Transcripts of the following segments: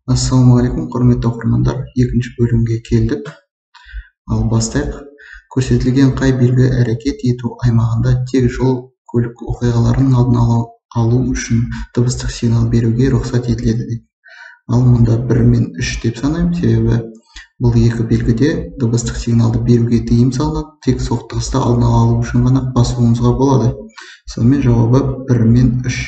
Ассалаумағалейкум, құрметті оқырмандар, екінші бөлімге келдік. Ал бастайық. Көрсетілген қай белгі әрекет ету аймағында тек жол көлік оқиғаларының алдын алу үшін дыбыстық сигнал беруге рұқсат етіледі дейді. Ал мұнда 1 мен 3 деп санаймын, себебі бұл екі белгіде дыбыстық сигналды беруге тыйым салынады, тек соқтығысты алдын алу үшін ғана басуымызға болады. Сонымен жауабы 1 мен 3.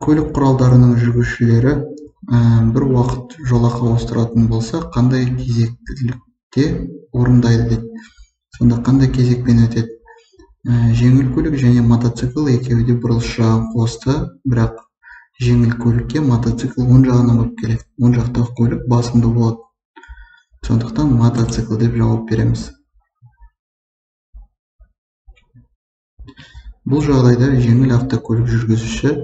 Көлік құралдарының жүргізушілері бір уақыт жолақ ауыстыратын болса, қандай кезектілікте орындайды дейді. Сонда қандай кезекпен өтеді? Жеңіл көлік және мотоцикл екеуі де бұрылыс жағын қосты, бірақ жеңіл көлікке мотоцикл оң жағынан болып келеді. Оң жақтағы көлік басымды болады. Сондықтан мотоцикл деп жауап береміз. Бұл жағдайда жеңіл автокөлік жүргізуші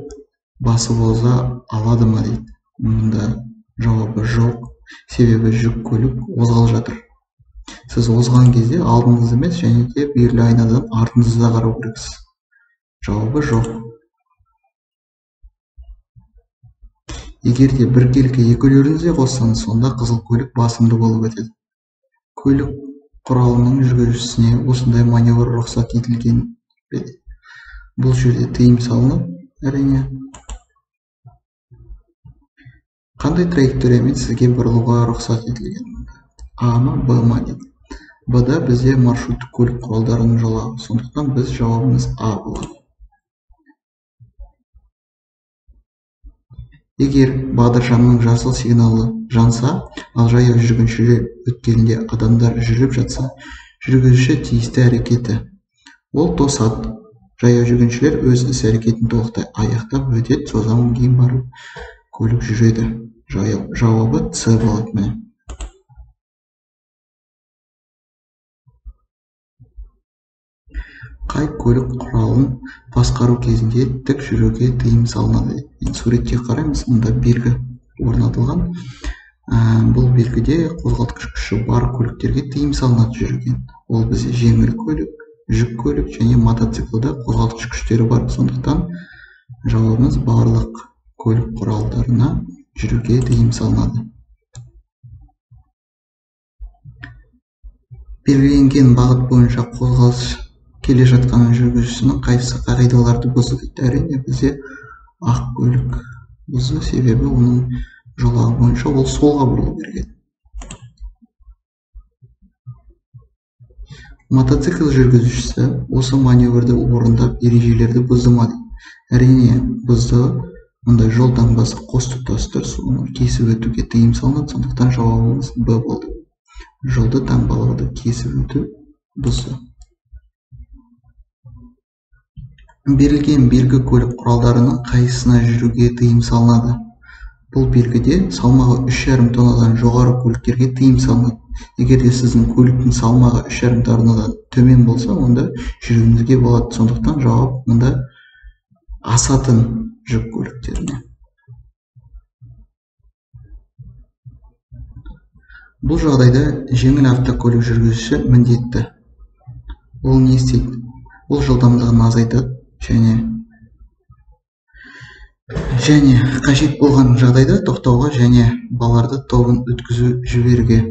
басып оза алады ма дейді. Мұнда жауабы жоқ, себебі жүк көлік озғалы жатыр. Сіз озған кезде алдыңыз емес, және де бүйірлі айнадан артыңызды да қарау керексіз. Жауабы жоқ. Егер де біркелкі екеулеріңіз де қоссаңыз, сонда қызыл көлік басымды болып өтеді. Көлік құралының жүргізушісіне осындай маневр рұқсат етілген бе? Бұл жерде тыйым салынып, әрине. Қандай траекториямен сізге бұрылуға рұқсат етілген? А ма, Б ма дейді. Б-да бізде маршруттық көлік құралдарының жолағы, сондықтан біз жауабымыз А болады. Егер бағдаршамның жасыл сигналы жанса, ал жаяу жүргіншілер өткелінде адамдар жүріп жатса, жүргізуші тиісті әрекеті. Ол тосады. Жаяу жүргіншілер өз іс-әрекетін толықтай аяқтап өтеді, содан кейін барып көлік жүреді. Жауабы С болады міне. Қай көлік құралын басқару кезінде тік жүруге тыйым салынады? Енді суретке қараймыз, мұнда белгі орнатылған. Бұл белгіде қозғалтқыш күші бар көліктерге тыйым салынады жүруге. Ол бізде жеңіл көлік, жүк көлік және мотоциклда қозғалтқыш күштері бар. Сондықтан жауабымыз барлық көлік құралдарына жүруге тыйым салынады. Белгіленген бағыт бойынша қозғалыс келе жатқан жүргізушінің қайсы қағидаларды бұзды дейді. Әрине бізде ақ көлік бұзды, себебі оның жолағы бойынша ол солға бұрылу керек еді. Мотоцикл жүргізушісі осы маневрді орындап ережелерді бұзды ма дейді. Әрине бұзды. Мұнда жол таңбасы қос тұтас тұр, соны кесіп өтуге тыйым салынады, сондықтан жауабымыз Б болды. Жолды таңбалауды кесіп өту бұзды. Берілген белгі көлік құралдарының қайсысына жүруге тыйым салынады? Бұл белгіде салмағы 3,5 тоннадан жоғары көліктерге тыйым салынады. Егер де сіздің көліктің салмағы 3,5 тоннадан төмен болса, онда жүруіңізге болады. Сондықтан жауап мұнда асатын жүк көліктеріне. Бұл жағдайда жеңіл автокөлік жүргізуші міндетті. Ол не істейді? Ол жылдамдығын азайтады және қажет болған жағдайда тоқтауға және балаларды тобын өткізу жіберуге.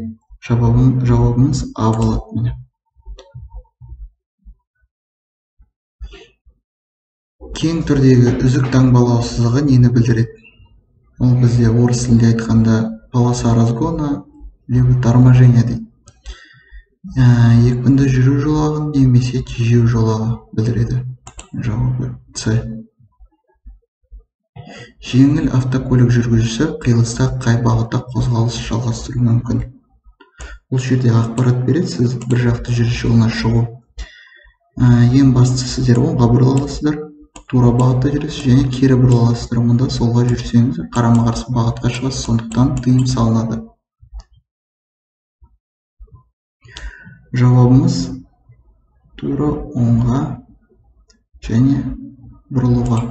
Жауабымыз А болады міне. Кең түрдегі үзік таңбалау сызығы нені білдіреді? Ол бізде орыс тілінде айтқанда полоса разгона, либо торможение дейді. Екпінді жүру жолағын немесе тежеу жолағы білдіреді. Жауабы С. Жеңіл автокөлік жүргізушісі қиылыста қай бағытта қозғалыс жалғастыру мүмкін? Бұл жерде ақпарат береді, сіз бір жақты жүріс жолына шығу. Ең бастысы сіздер оңға бұрыла аласыздар, тура бағытта жүресіз және кері бұрыла аласыздар. Мұнда солға жүрсеңіз қарама-қарсы бағытқа шығасыз, сондықтан тыйым салынады. Жауабымыз тура оңға және бұрылуға.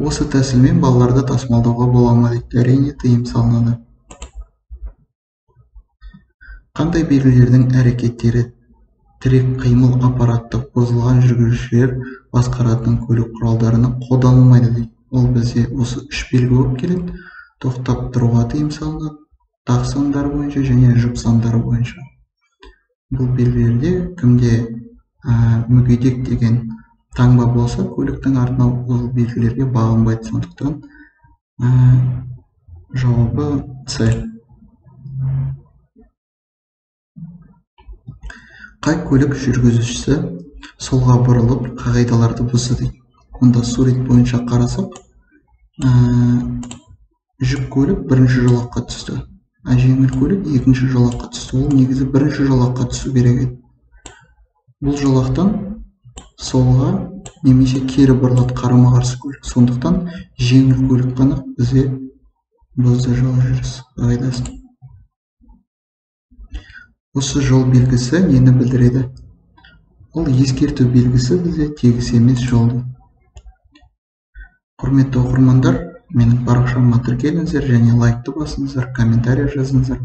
Осы тәсілмен балаларды тасымалдауға бола ма дейді. Әрине тыйым салынады. Қандай белгілердің әрекеттері Тірек қимыл аппараты бұзылған жүргізушілер басқаратын көлік құралдарына қолданылмайды дейді. Ол бізде осы үш белгі болып келеді. Тоқтап тұруға тыйым салынады, тақ сандары бойынша және жұп сандары бойынша. Бұл белгілерде кімде мүгедек деген таңба болса, көліктің артына ол белгілерге бағынбайды. Сондықтан жауабы С. Қай көлік жүргізушісі солға бұрылып қағидаларды бұзды дейді. Онда сурет бойынша қарасақ, жүк көлік бірінші жолаққа түсті, а жеңіл көлік екінші жолаққа түсті. Ол негізі бірінші жолаққа түсу керек еді. Бұл жолақтан солға немесе кері бұрылады қарама-қарсы көлік. Сондықтан жеңіл көлік қана бізде бұзды жол жүріс қағидасын. Осы жол белгісі нені білдіреді? Ол ескерту белгісі бізде тегіс емес жолды. Құрметті оқырмандар, менің парақшама тіркеліңіздер және лайкты басыңыздар, комментарий жазыңыздар.